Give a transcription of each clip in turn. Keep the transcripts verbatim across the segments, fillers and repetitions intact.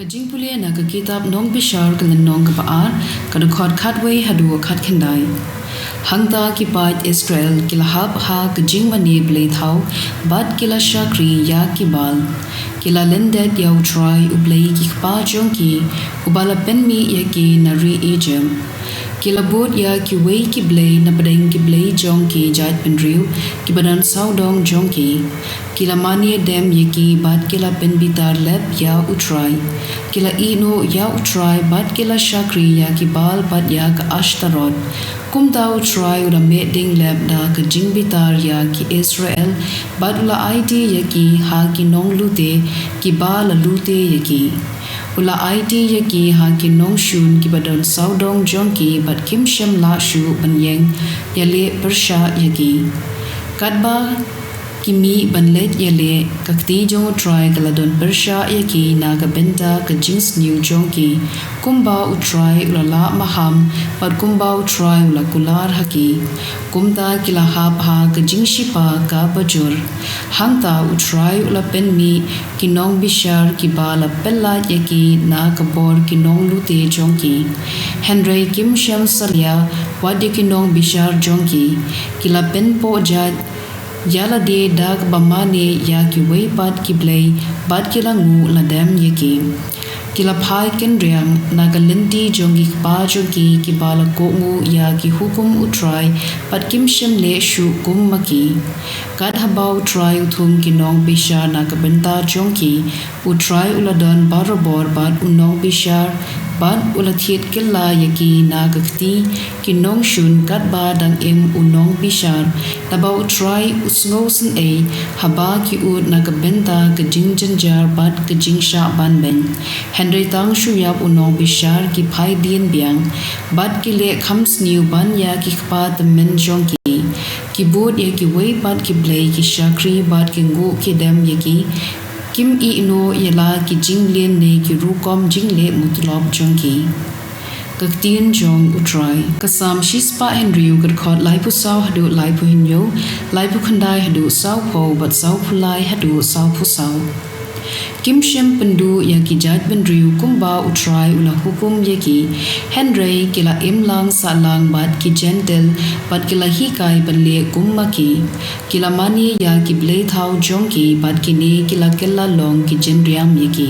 Ka jingpule na ka kitab Nongbishar ka lynnong kaba ar, ka dkhot khatwei haduh khatkhyndai. Hangta ki paid Israel ki la hap ha ka jingmane blei thaw, bad ki la shakri ïa ki Baal. Ki la lyndet ïa U Trai U Blei ki kpa jong ki, uba la pynmih ïa ki na ri Ijip. Ki la bud ïa kiwei ki blei napdeng ki blei jong ki jaitbynriew kiba don sawdong jong ki. Ki la mane dem ïa ki bad ki la pynbitar lep ïa U Trai. Ki la ïehnoh ïa U Trai bad ki la shakri ïa ki Baal bad ïa ka Ashtarot. Kumta U Trai u la meh ding lep da ka jingbitar ïa ki Israel, bad u la aiti ïa ki ha ki nonglute kiba la lute ïa ki. U la aiti ïa ki ha ki nongshun kiba don sawdong jong ki bad kim shym la shuh ban ïeng ïaleh pyrshah ïa ki. Katba ki mih ban leit ïaleh, ka kti jong U Trai ka la don pyrshah ïa ki na ka bynta ka jingsniew jong ki, kumba U Trai u la lah maham, bad kumba U Trai u la kular ha ki. Kumta ki la hap ha ka jingshipa kaba jur. Hangta U Trai u la pynmih ki nongbishar kiba la pyllait ïa ki na ka bor ki nonglute jong ki. Hynrei kim shym salia wat ïa ki nongbishar jong ki. Ki la pynpoh jait ïa lade da kaba mane ïa kiwei pat ki blei, bad ki la nguh la dem ïa ki. Ki la phai kynriang na ka lynti jong ki kpa jong ki kiba la kohnguh ïa ki hukum U Trai, bad kim shym leh shuh kum ma ki. Kat haba U Trai u thung ki nongbishar na ka bynta jong ki, U Trai u la don barabor bad u nongbishar, bad u la thied kylla ïa ki na ka kti ki nongshun katba dang im u nongbishar. Naba U Trai u sngewsynei haba ki ud na ka bynta ka jingjynjar bad ka jingshah banbeiñ. Hynrei tang shu ïap u nongbishar ki phai dien biang, bad ki leh kham sniew ban ïa ki kpa tymmen jong ki. Ki bud ïa kiwei pat ki blei, ki shakri bad ki nguh ki dem ïa ki. Kim ïehnoh ïa la ki jingleh ne ki rukom jingleh mutlop jong ki. Ka ktien jong U Trai. Ka Salm shispah hynriew, ka dkhot laiphew saw haduh laiphew hynñiew, laiphew khyndai haduh sawphew, bad sawphew lai haduh sawphew saw. Kim shym pynduh ïa ki jaitbynriew kumba U Trai u la hukum ïa ki. Hynrei ki la im lang sah lang bad ki Jentil, bad ki la hikai ban leh kum ma ki. Ki la mane ïa ki blei thaw jong ki, bad kine ki la kylla long ki jynriam ïa ki.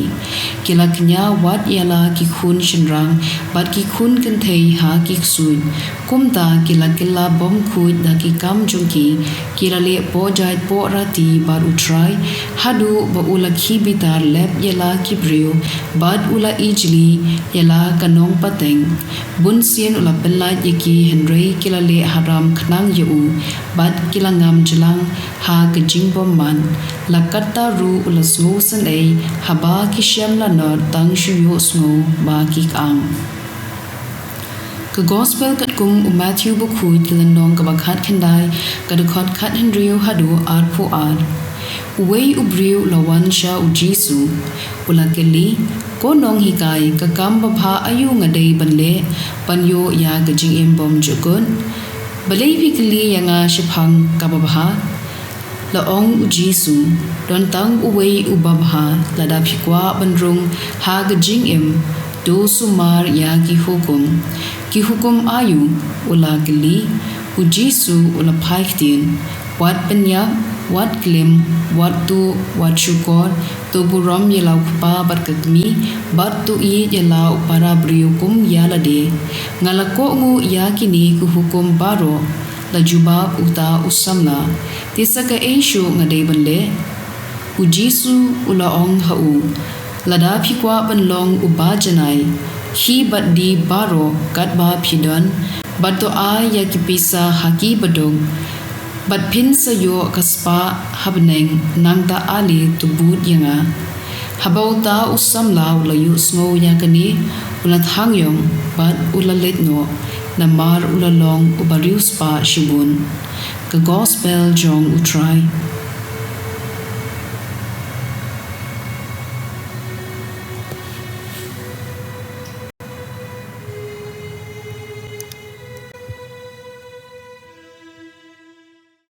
Ki la kñia wat ïa la ki khun shynrang bad ki khun kynthei ha ki ksuid. Kumta ki la kylla bymkhuid da ki kam jong ki. Ki la leh pohjait pohrati bad U Trai, haduh ba u la khie bitar lep ïa la ki briew, bad u la ijli ïa la ka nongpateng. Bunsien u la pyllait ïa ki, hynrei ki la leh haram khnang ïa u, bad ki la ngam jlang ha ka jingbymman. La katta ruh u la sngewsynei haba ki shem lanot, tang shu ïohsngew ba ki kang. Ka Gospel katkum u Matthew bakhuid, ka lynnong kaba khatkhyndai, ka dkhot khathynriew haduh arphew ar. Uwei u briew u la wan sha U Jisu, u la kylli, Ko Nonghikai, ka kam babha aïu nga dei ban leh ban ïoh ïa ka jingim bymjukut? Balei phi kylli ïa nga shaphang kaba bha? La ong U Jisu, Don tang uwei uba bha. Lada phi kwah ban rung ha ka jingim, to sumar ïa ki hukum. Ki hukum aïu? U la kylli. U Jisu u la phai ktien, Wat pynïap, wat klim, wat tuh, wat shukor, to burom ïa la u kpa bad ka kmie, bad to ïeit ïa la u para briew kum ïa lade. Nga la kohnguh ïa kine ki hukum baroh, la jubab uta u samla. Te sa kaei shuh nga dei ban leh? U Jisu u la ong ha u, Lada phi kwah ban long uba janai, khie bad die baroh katba phi don, bad to ai ïa ki pisa ha ki baduk, bad phin sa ïoh ka spah ha bneng, nangta ale to bud ïa nga. Haba uta u samla u la ïohsngew ïa kane, u la thang ïong bad u la leit noh, namar u la long uba riewspah shibun. Ka Gospel jong U Trai.